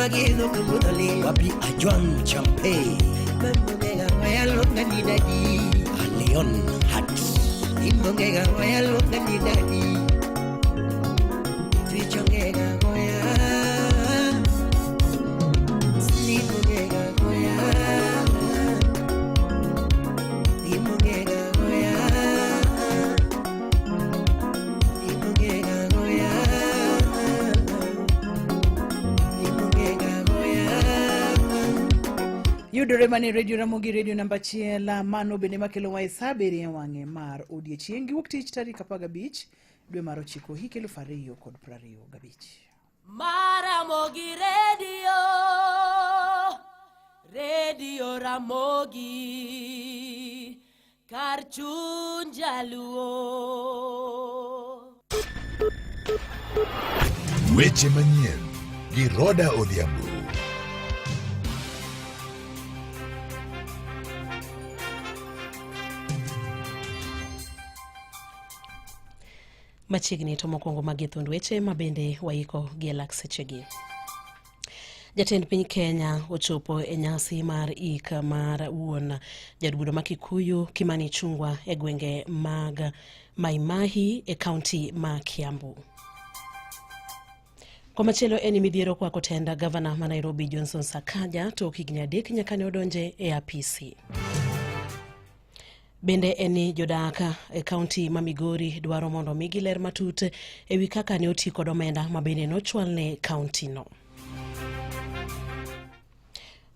Wapi Ajwang Champe Leon Hat Yudore mane Radio Ramogi, radio namba achiel, mano bende makelowa e sa abiriyo e wang'e mar odiechieng' gi wuok tich tarik 15 dwe mar ochiko hik 2025. Maramogi Radio, Radio Ramogi, kar chuny jaluo. Weche manyien gi Roda Odhiambo. Machiegni to mokwongo magi thund weche ma bende waiko gi e lak sechegi. Jatend piny Kenya ochopo e nyasi mar ik mar wuon jaod bura ma Kikuyu Kimani Ichung'wa e gwenge mag Maimahi e kaunti ma Kiambu. Komachielo en ni midhiero kwako tend gavana ma Nairobi Johnson Sakaja tok higni 3 nyaka ne odonje e apisi. Bende en ni jodak e kaunti ma Migori dwaro mondo omigi ler matut e wi kaka ne oti kod omenda ma bende nochwal ne kaunti no.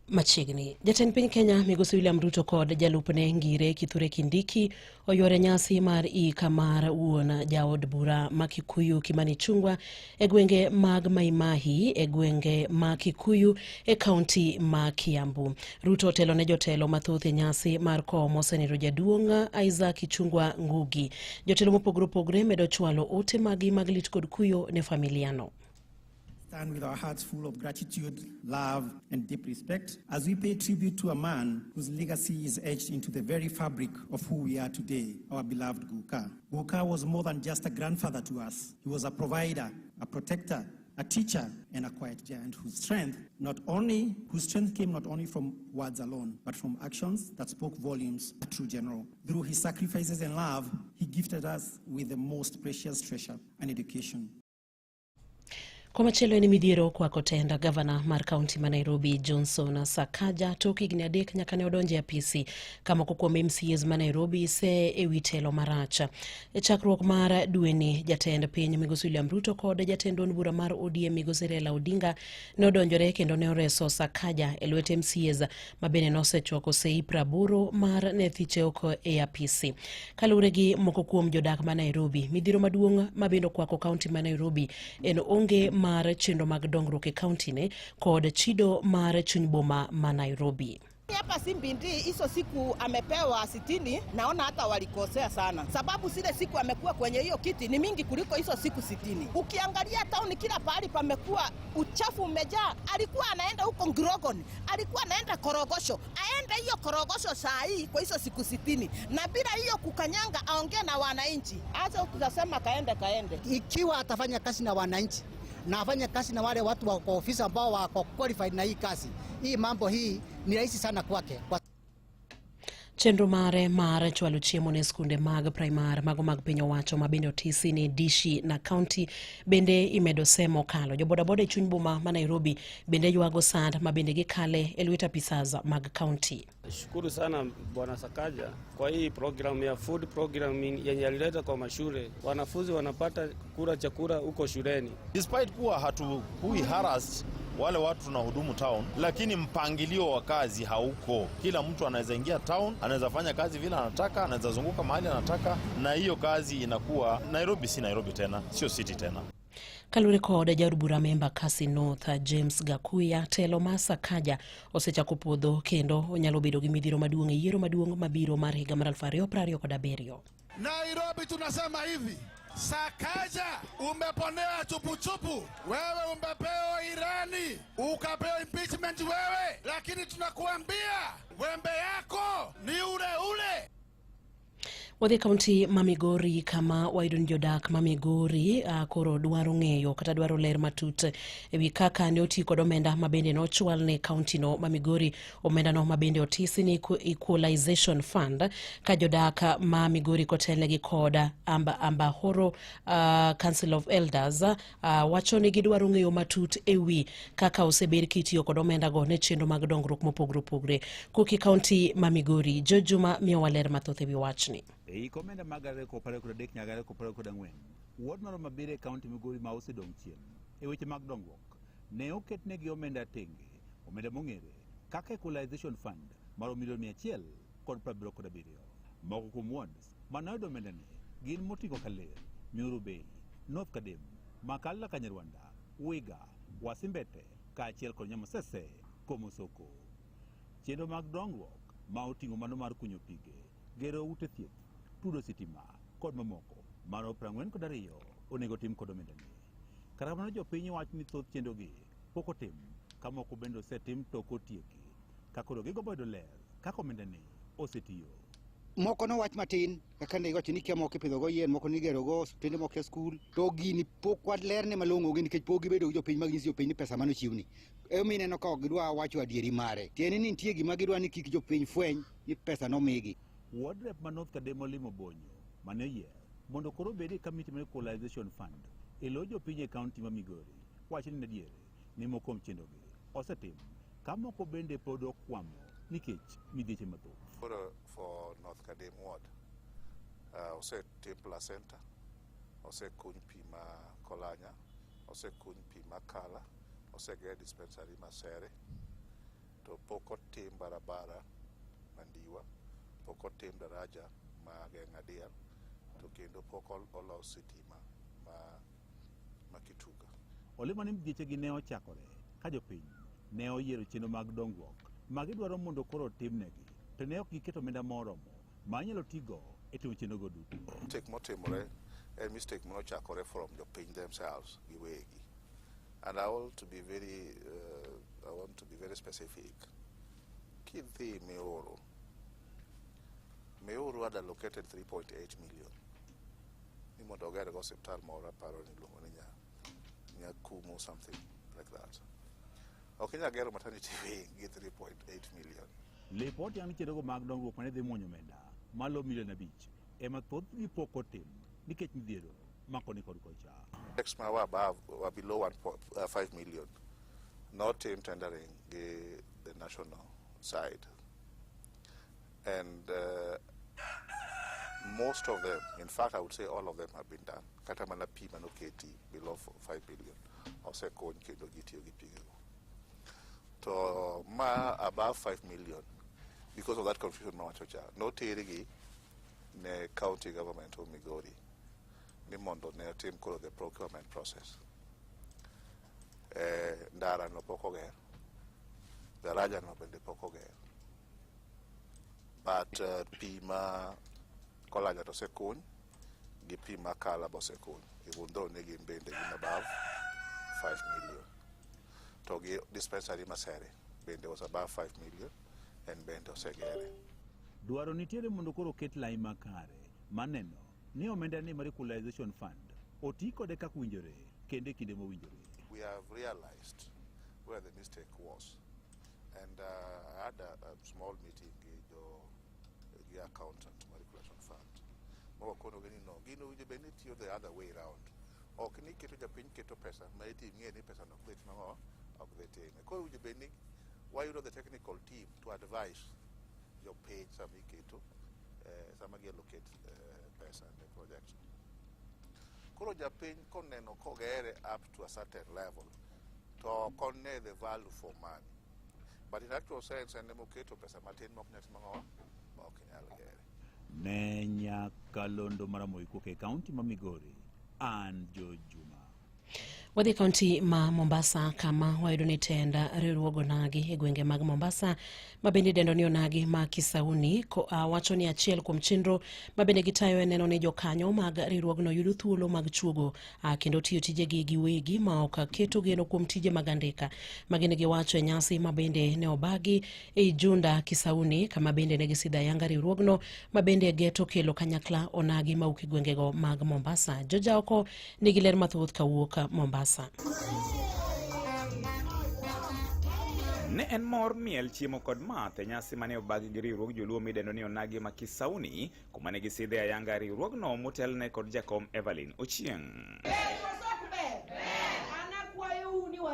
Machiegni, jatend piny Kenya Migosi William Ruto kod jalupne Ngire Kithure Kindiki oyuore nyasi mar ik mar wuon jaod bura ma Kikuyu Kimani Ichung'wa e gwenge mag Maimahi e gwenge ma Kikuyu e kaunti ma Kiambu. Ruto otelo ne jotelo mathoth e nyasi mar kowo mosenindo jaduong' Isaac Ichung'wa Ngugi. Jotelo mopogore opogore medo chwalo ote magi mag lit kod kuyo ne familiano. Stand with our hearts full of gratitude, love, and deep respect as we pay tribute to a man whose legacy is etched into the very fabric of who we are today, our beloved Guka. Guka was more than just a grandfather to us. He was a provider, a protector, a teacher, and a quiet giant whose strength came not only from words alone, but from actions that spoke volumes, a true general. Through his sacrifices and love, he gifted us with the most precious treasure, an education. Komachielo en midhiero kwako tend gavana mar kaunti ma Nairobi Johnson Sakaja tok higni 3 nyaka ne odonje apisi ka moko kuom MCAs ma Nairobi se e wi telo marach. E chakruok mar dweni jatend piny Migosi William Ruto kod jatend duond bura mar ODM Migosi Raila Odinga ne odonjore kendo ne oreso Sakaja e lwet MCAs ma bende nosechwako sei 80 mar ne thiche oko e apisi. Kaluwore gi moko kuom jodak ma Nairobi, midhiero maduong' ma bende okwako kaunti ma Nairobi en onge mar chenro mag dongruok e kaunti ne kod chido mar chuny boma ma Nairobi. Hapa CBD hizo siku amepewa 60, naona hata walikosea sana, sababu zile siku amekuwa kwenye hiyo kiti ni mingi kuliko hizo siku 60. Ukiangalia town kila pahali pamekuwa uchafu umejaa. Alikuwa anaenda huko Grogon, alikuwa anaenda Korogosho, aende hiyo Korogosho saa hii kwa hizo siku 60, na bila hiyo kukanyanga aongee na wananchi. Acha tutasema kaende kaende. Ikiwa atafanya kazi na wananchi na afanye kazi na wale watu wa kwa ofisi ambao wako qualified na hii kazi, hii mambo hii ni rahisi sana kwake. Kwa Chenro mare mar chwalo chiemo ne skunde mag primar mago mag piny owacho ma bende otisi ni dishi na kaunti bende imedo semo kalo. Jobodaboda e chuny boma ma Nairobi bende ywago sand ma bende gikale e lwet apisas mag kaunti. Shukuru sana Bwana Sakaja kwa hii program ya food programming yenye alileta kwa mashule. Wanafunzi wanapata kula chakula huko shuleni. Despite kuwa hatukui harassed wale watu tunahudumu town, lakini mpangilio wa kazi hauko. Kila mtu anaweza ingia town, anaweza fanya kazi vile anataka, anaweza zunguka mahali anataka, na hiyo kazi inakuwa Nairobi si Nairobi tena, sio city tena. Kaluwore kod jaod bura ma Embakasi North James Gakuya, telo mar Sakaja osechako podho kendo onyalo bedo gi midhiero maduong' e yiero maduong' mabiro mar higa mar 2027. Nairobi tunasema hivi, Sakaja umeponea chupuchupu, wewe umepewa irani, ukapewa impeachment wewe, lakini tunakuambia wembe yako ni ule ule. Wadhi e kaunti ma Migori kama wayudo ni jodak ma Migori koro dwaro ng'eyo kata dwaro ler matut e wi kaka ne oti kod omenda ma bende nochwal ne kauntino ma Migori, omendano ma bende otisi ni Equalization Fund, ka jodak ma Migori kotelnegi kod Ambahoro Council of Elders wacho ni gidwaro ng'eyo matut e wi kaka osebed kitiyo kod omendago ne chenro mag dongruok mopogore opogore. Kuki kaunti ma Migori, Joe Juma miyowa ler mathoth e wi wachni. E hik omenda mag 2023 nyaka 2024, ward mar Homa Bay e kaunti Migori ma osedong' chien e weche mag dongruok ne oketnegi omenda tenge, omenda mong'ere kaka Equalization Fund maromo milion 177. Moko kuom wards manoyudo omendani gin moting'o Kaler, Miuru Bay, North Kadem, Makalla Kanyarwanda, Wiga, Wasimbete kaachiel kod Nyamasese Komosoko. Chenro mag dongruok ma oting'o mano mar kunyo pige, gero ute thieth, tudo sitima kod mamoko maromo 42 onego tim kod omendani. Kata kamano jopiny wacho ni thoth chenrogi pok otim, ka moko bende osetim to ok otieki, ka koro gigombo yudo ler kaka omendani osetiyo. Moko nowach matin kaka ne iwacho ni kia moko ipidhogo yien, moko nigerogo osiptende, moko e skul, to gini pok walerne malong'o onge nikech pok gibedo gi jopiny ma ginyiso jopiny ni pesa mane ochiwni. Emomiyo ineno ka ok gidwa wacho adieri mare. Tiende ni nitie gima gidwa ni kik jopiny fweny ni pesa nomigi. Ward rep ma North Kadem olimo Bonyo mane oyier mondo koro obed e kamiti mar Equalization Fund e lo jopiny e kaunti ma Migori wacho ni adier ni moko kuom chenrogi osetim ka moko bende pod okwamo nikech midhieche mathoth. Koro for North Kadem ward, osetim placenta, osekuny pi ma Kolanya, osekuny pi ma Kala, oseger dispensary ma Sere, to pok otim barabara Mandiwa, pok otim daraja ma Geng'a Diel, to kendo pok olos sitima ma Kituga. Olemo ni midhiechegi ne ochakore ka jopiny ne oyiero chenro mag dongruok ma gidwaro mondo koro otimnegi, to ne ok giketo omenda moromo ma inyalo tigo e timo chenrogo duto. Mistake motimore en mistake manochakore from jopiny themselves giwegi. And I want to be very specific. Kidhi Miuru, Miuru had allocated 3.8 million. Ni mondo oger go osiptal moro aparo ni iluongo ni Nyakumo, something like that. Ok inyal gero maternity wing gi 3.8 million. Lipot yang' chenrogo mag dongruok mane dhi muonyo omenda malo milion 5 ema thothgi pok otim nikech midhiero ma koni kod kocha. Projects ma were above, were below 1.5 million, not team tendering gi the national side. And most of them, in fact, I would say all of them have been done. Kata mana pi manoketi below 5 billion, osekony kendo gitiyo gi pigego. To ma above 5 million, because of that confusion mawacho cha, notergi ne county government of Migori ni mondo ne otim koro the procurement process. Ndara no pok oger, daraja no bende pok oger. But pi ma Kolanya to osekuny, gi pi ma Kala be osekuny, even though ne gin bende gin above 5 million. To gi dispensary ma Sere bende was above 5 million en bende osegere. Dwaro nitiere mondo koro oket lai makare maneno ni omenda ni mar Equalization Fund oti kode kaka owinjore kendo e kinde mowinjore. We have realized where the mistake was, and I had a small meeting gi jo gi accountant mar Equalization Fund. Mawakonogi ni no, gino owinjo bed ni tiyo the other way round. Ok ni keto japiny keto pesa ma iti ing'e ni pesa no ok dhi timo ang'o, ok dhi time. Koro owinjo bed ni wayudo the technical team to advise jopiny sama iketo, sama gi allocate pesa ne project. Koro japiny koneno kogere up to a certain level, to ok one the value for money. But in actual sense, en emoketo pesa matin ma ok nyal timo ang'o, ma ok nyal gere. Ne Nyakalondo mar Ramogi kowuok e kaunti ma Migori, an George Juma. Wadhi e kaunti ma Mombasa kama wayudo ni tend riwruog onagi e gwenge mag Mombasa ma bende idendo ni onagi ma Kisauni ko, wacho ni achiel kuom chenro ma bende gitayo en neno ni jokanyo mag riwruogno yudo thuolo mag chuogo kendo tiyo tijegi giwegi ma ok keto geno kuom tije mag andika. Magi ne giwacho e nyasi ma bende ne obagi ei Junda Kisauni kama bende ne gisidho ayanga riwruogno ma bende geto kelo kanyakla onagi mawuok e gwengego mag Mombasa. Joja oko nigi ler mathoth kawuok Mombasa. Ne en mor miel chiemo kod math e nyasi mane obagi gi riwruog joluo midendo ni Onagi ma Kisauni kuma ne gisidhe ayanga riwruogno motelne kod jakom Evelyn Ochieng'.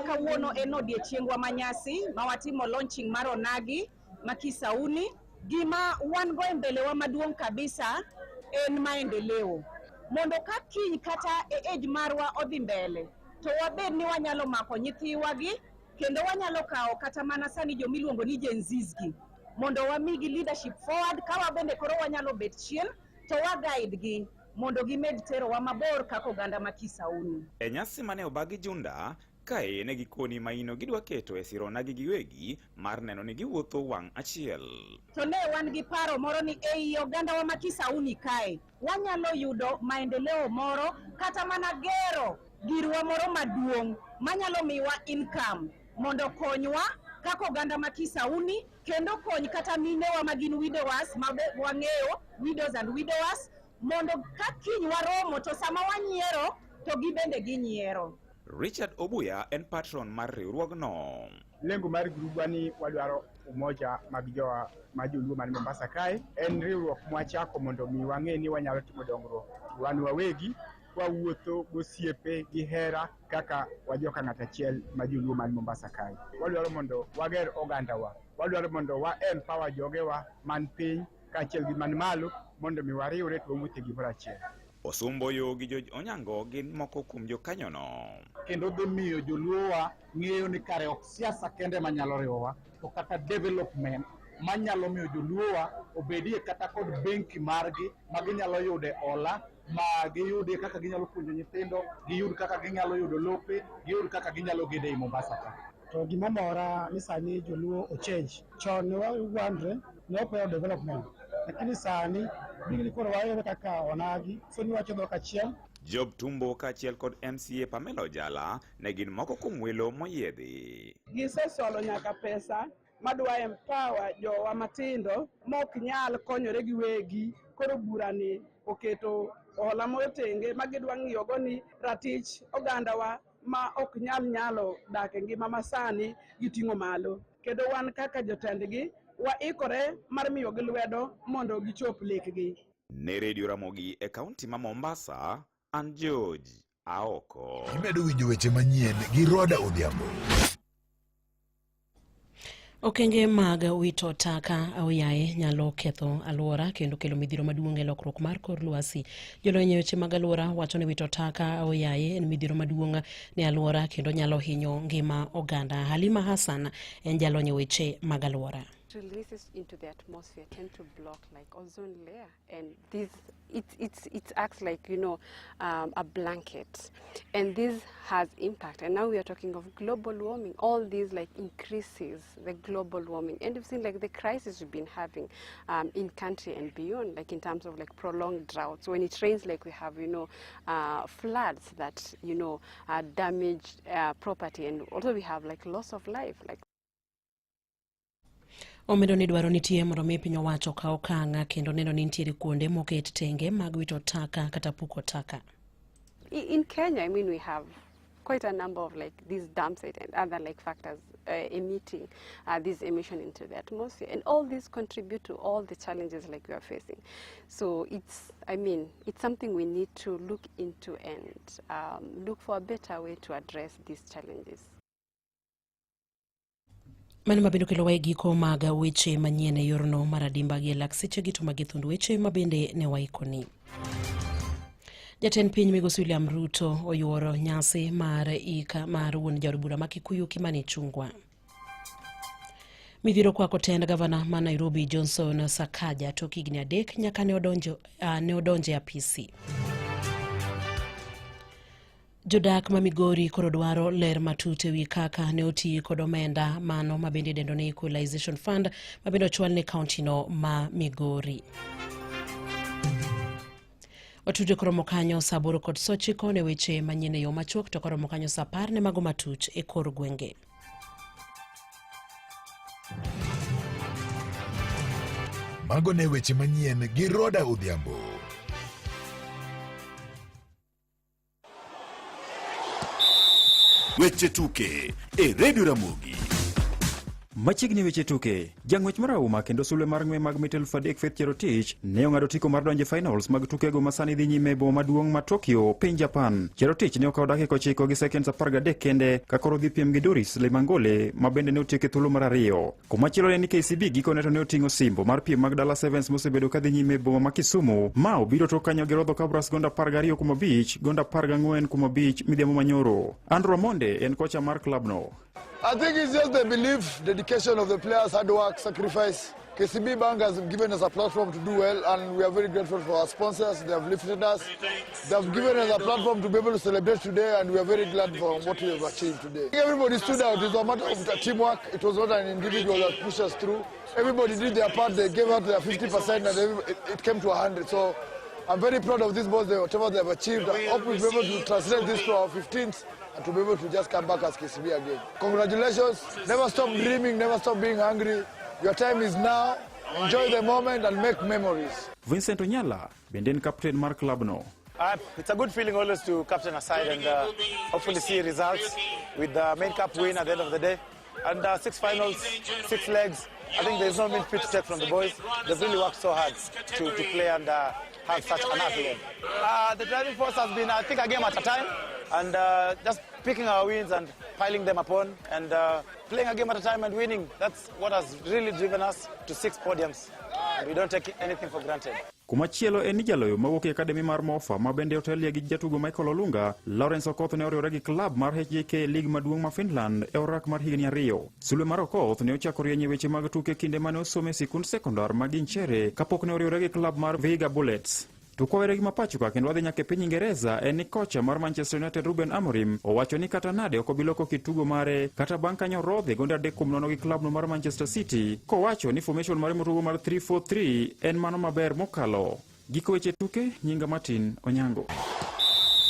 Kawuono en odiechiengwa manyasi ma watimo launching mar Onagi ma Kisauni. Gima wan go e mbelewa maduong' kabisa en maendeleo. Mondo ka kiny kata e age marwa odhi mbele, to wabed ni wanyalo mako nyithiwa gi kendo wanyalo kawo kata mana sani jomiluongo ni Gen Zs gi mondo wamigi leadership forward ka wabende koro wanyalo bet chien to wa guide gi mondo gimed terowa mabor kaka oganda ma Kisauni. E nyasi mane obagi Junda, kae ne gikoni maino gidwa keto e siro onagi giwegi mar neno ni giwuotho wang' achiel. To ne wan gi paro moro ni ei ogandawa ma Kisauni kae wanyalo yudo maendeleo moro kata mana gero girwa moro maduong' manyalo miwa income mondo konywa kaka oganda ma Kisauni kendo kony kata minewa ma gin widowers ma wang'eyo widows and widowers mondo ka kiny waromo to sama wanyiero to gibende ginyiero. Richard Obuya en patron mar riwruogno. Lengo mar grubwa ni wadwaro umoja mag jowa ma joluo man Mombasa kae. En riwruok mwachako mondo mi wang'e ni wanyalo timo dongruok wan wawegi kwawuotho gosiepe gi hera kaka wajoka ng'at achiel ma joluo man Mombasa kae. Wadwaro mondo wager ogandawa, wadwaro mondo wa empower jogewa man piny kaachiel gi man malo mondo mi wariwre to wawuoth e gimoro achiel. Osumboyo gi George Onyango gin moko kuom jokanyono. Kendo dhi miyo joluowa ng'eyo ni kare ok siasa kende manyalo riwowa, to kata development manyalo miyo joluowa obedie kata kod benki margi ma ginyalo yude hola, ma giyudie kaka ginyalo puonjo nyithindo, giyud kaka ginyalo yudo lope, giyud kaka ginyalo gedo ei Mombasa ka. To gima mora ni sani joluo ochange. Chon ne wawandre, ne ok wahero development. Lakini sani bigni koro wahero kaka onagi, so ni wacho dhok achiel. Job Tumbo kaachiel kod MCA Pamela Ojala ne gin moko kuom welo moyiedhi. Gisesolo nyaka pesa madwa empower jowa matindo mok nyal konyore giwegi. Koro burani oketo hola moro tenge ma gidwa ng'iyogo ni ratich ogandawa ma ok nyal nyalo dak e ngima masani giting'o malo. Kendo wan kaka jotendgi waikore mar miyogi lwedo mondo gichop lekgi. Ne Radio Ramogi e kaunti ma Mombasa, an George Aoko. Imedo winjo weche manyien gi Roda Odhiambo. Okenge mag wito taka aoyaye nyalo ketho alwora kendo kelo midhiero maduong' e lokruok mar kor lwasi. Jolony e weche mag alwora wacho ni wito taka aoyaye en midhiero maduong' ne alwora kendo nyalo hinyo ngima oganda. Halima Hassan en jalony e weche mag alwora. Releases into the atmosphere tend to block like ozone layer, and this it acts like a blanket, and this has impact. And now we are talking of global warming. All these increases the global warming, and we've seen the crisis we've been having in country and beyond, in terms of prolonged droughts. When it rains, we have floods that damage property, and also we have loss of life. Omedo ni dwaro nitie mondo mi piny owacho okaw okang' kendo neno ni nitiere kuonde moket tenge mag wito taka kata puko taka. In Kenya, we have quite a number of these dump sites and other factors emitting this emission into the atmosphere, and all these contribute to all the challenges we are facing. So it's something we need to look into and look for a better way to address these challenges. Mano mabende okelowa e giko mag weche manyien e yorno mar adimba gi e lak sechegi to magi thund weche mabende ne waikoni. Jatend piny migosi William Ruto oyuoro nyasi mar ika mar wuon jaod bura ma Kikuyu Kimani Ichung'wah. Midhiero kwako tend gavana ma Nairobi Johnson Sakaja tok higni 3 nyaka ne odonjo e apisi. Jodak ma Migori koro dwaro ler matut e wi kaka ne oti kod omenda mano ma bende idendo ni Equalization Fund ma bende ochwal ne kauntino ma Migori. Watude koromo kanyo saa 8 kod 9 ne weche manyien e yo machuok to koromo kanyo saa 10 ne mago matuch e kor gwenge. Mago ne weche manyien gi Roda Odhiambo. Weche tuke e Radio Ramogi. Machiegni weche tuke, jang'wech marahuma kendo sulwe mar ng'we mag mita 3000 Faith Cherotich ne ong'ado otiko mar donjo e finals mag tukego ma sani dhi nyime e boma maduong' ma Tokyo, piny Japan. Cherotich ne okawo dakika 9 gi sekonds 13 kende ka koro odhi piem gi Doris Lemangole ma bende ne otieko e thuolo mar ariyo. Komachielo en ni KCB gikone to ne oting'o osimbo mar piem mag Dala Sevens mosebedo ka dhi nyime e boma ma Kisumu ma obiro tok kanyo gi rodho Kabras gonda 12 kuom 5, gonda 14 kuom 5 midhiambo manyoro. Andrew Amonde en kocha mar klabno. I think it's just the belief, dedication of the players, hard work, sacrifice. KCB Bank has given us a platform to do well, and we are very grateful for our sponsors. They have lifted us. They have given us a platform to be able to celebrate today, and we are very glad for what we have achieved today. Everybody stood out. It was a matter of teamwork. It was not an individual that pushed us through. Everybody did their part. They gave out their 50%, and it came to 100. So I'm very proud of these boys, whatever they have achieved. I hope we'll be able to translate this to our 15th and to be able to just come back as KCB again. Congratulations. Never stop dreaming, never stop being hungry. Your time is now. Enjoy the moment and make memories. Vincent Onyala bende en kapten mar klabno. It's a good feeling always to captain a side and hopefully see results with the main cup win at the end of the day. And six finals, six legs. I think there's no mean feat to take from the boys. They've really worked so hard to play and have such an accolade. The driving force has been, I think, a game at a time, and just picking our wins and piling them upon and playing a game at a time and winning. That's what has really driven us to six podiums. And we don't take anything for granted. Kumachielo en ni jaloyo mawuok e akademi mar Mofa ma bende otelie gi jatugo Michael Olunga, Lawrence Okoth ne oriwore gi klab mar HJK e lig maduong' ma Finland e orak mar higni 2. Sulwe mar Okoth ne ochako rieny e weche mag tuke kinde mane osomo e sikund sekondar ma Ginchere kapok ne oriwore gi klab mar Vihiga Bullets. To kwawere gi mapacho ka kendo wadhi nyaka e piny Ingereza en ni kocha mar Manchester United Ruben Amorim owacho ni kata nade ok obi loko kit tugo mare kata bang' kanyo rodhe gonde 3-0 gi klabno mar Manchester City kowacho ni formation mare motugo mar 3-4-3 en mano maber mokalo. Giko weche tuke nyinga Martin Onyango.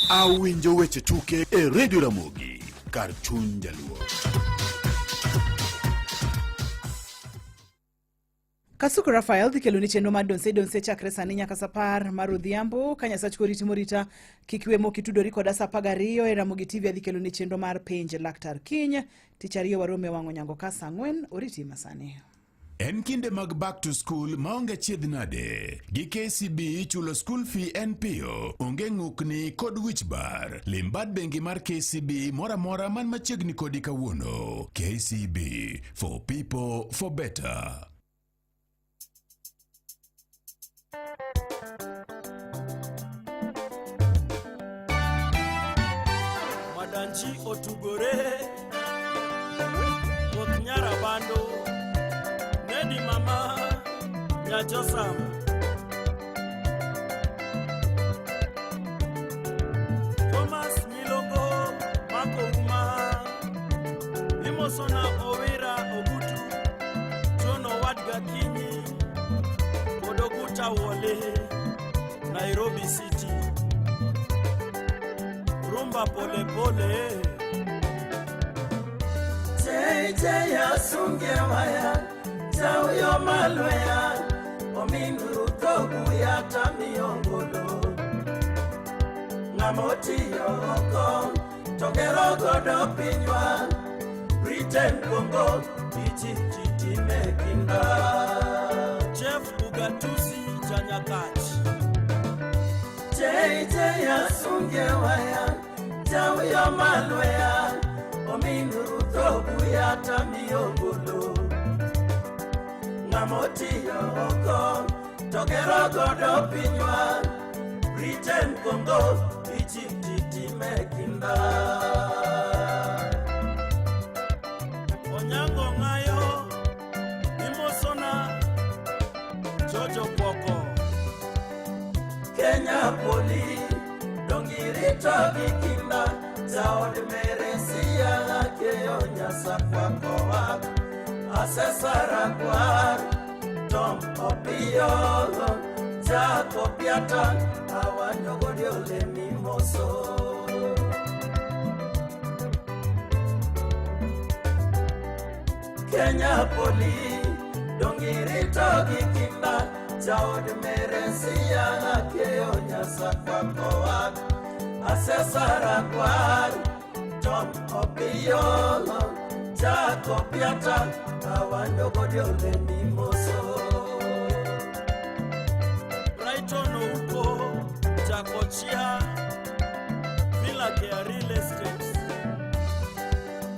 Awinjo weche tuke e Radio Ramogi kar chuny jaluo. Kasuku Rafael dhi keloni chenro mar Donse Donse chakre sani nyaka saa 10 mar odhiambo. Ka Nyasach kori timo rita, kik iwe mok itudori koda saa 12 e Ramogi TV adhi keloni chenro mar penj laktar kiny. Tich ariyo warome wang' onyango ka saa 4 oriti masani. En kinde mag back to school maonge chiedh nade. Gi KCB chulo school fee en piyo, onge ng'ukni kod wich bar. Lim bad bengi mar KCB moro amora man machiegni kodi kawuono. KCB, for people, for better. Madanchi otugore Koth nyarabando Nedi mama Nyachosam Thomas Milongo Mako uma Imosona Owira Ogutu John Owadga Kinyi Kod Oguta Wole Nairobi City Rumba pole pole. Jeje yasunge waya Tauyo malweya Ominuru togu ya tamiongolo Ng'amotiyo oko Togero godo pinywa Britain Congo Egypt time kinda Jeff Ugatusi Chanyakach Jeje yasunge waya Tauyo malweya Ominuru togu ya tamiongolo Ng'amotiyo oko Togero godo pinywa Britain Congo Egypt time kinda Onyango Ng'ayo Imosona Jojo Kwoko Kenya poli dongirito gi kinda. Jaod Meresia Akeyo Nyasakwa Kowak Asesara Gwar Tom Opiyo Jacob Yata Awanyogodio Mimoso Kenya Poli Dongirito gi kinda Jaod Meresia Akeyo Nyasakwa Kowak Asesara Gwar Tom Opiyo Jacob Yata Awanyogodio Mimoso Brighton Ouko Chakochia Villa Care Real Estate.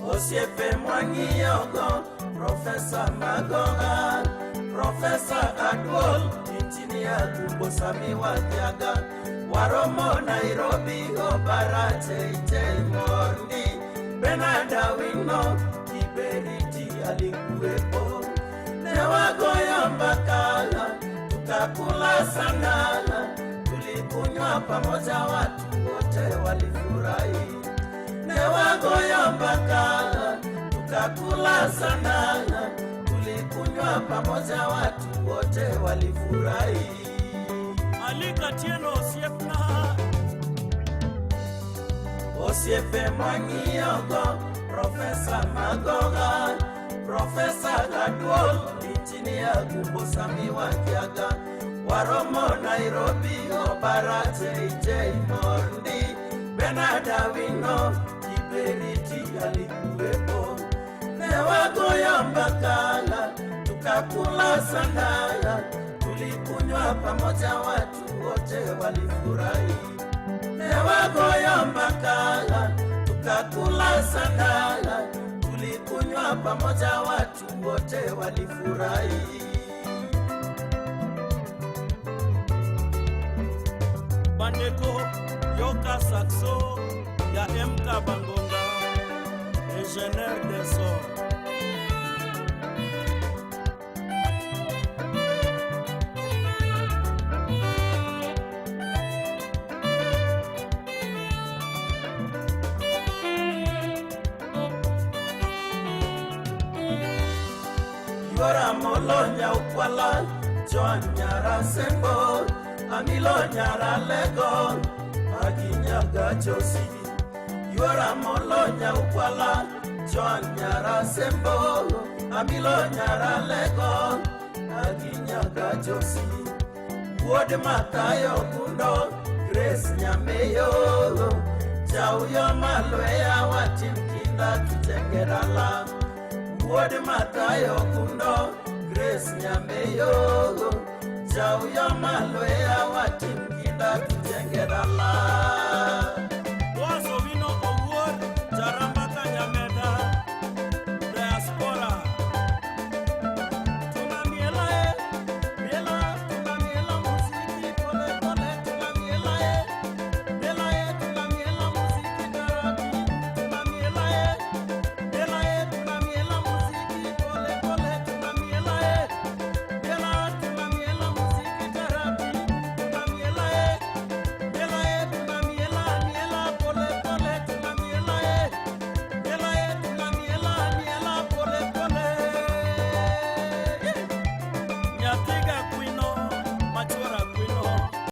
Osiepe mwang'iyogo Profesa Magoha Profesa Aduol Injinia Gumbo Sami Watiaga Waromo Nairobi Obara JJ Mondi Bernard Awino Kiberiti alikuwepo Ne wagoyo mbaka tukakula sana tulikunywa pamoja watu wote walifurahi ne wagoyo mbaka tukakula sana tulikunywa pamoja watu wote walifurahi Alika Tieno osiepna osiepe mwang'iyogo Profesa Magoha Profesa Gaduol Injinia Gumbo Sami Wakiaga Waromo Nairobi Obara JJ Mondi Bernard Awino Kiberiti alikuwepo ne wagoyo mbaka tukakula sana tulikunywa pamoja watu wote walifurahi ne wagoyo mbaka tukakula sana tulikunywa pamoja watu wote walifurahi Bandeko Yoka Saxo ya MK Bangonga Ingénieur des sons. Yora molo nyaukwala John Nyara Sembo Amilo Nyara Lego Aginyaga Josi Yora molo nyaukwala John Nyara Sembo Amilo Nyara Lego Aginyaga Josi Wuod Mathayo Gundo Grace Nyameyo Jauyo Malweya watim kinda tujenge dala Wuod Mathayo Gundo Grace Nyameyo Jauyo Malweya watim kinda tujenge dala.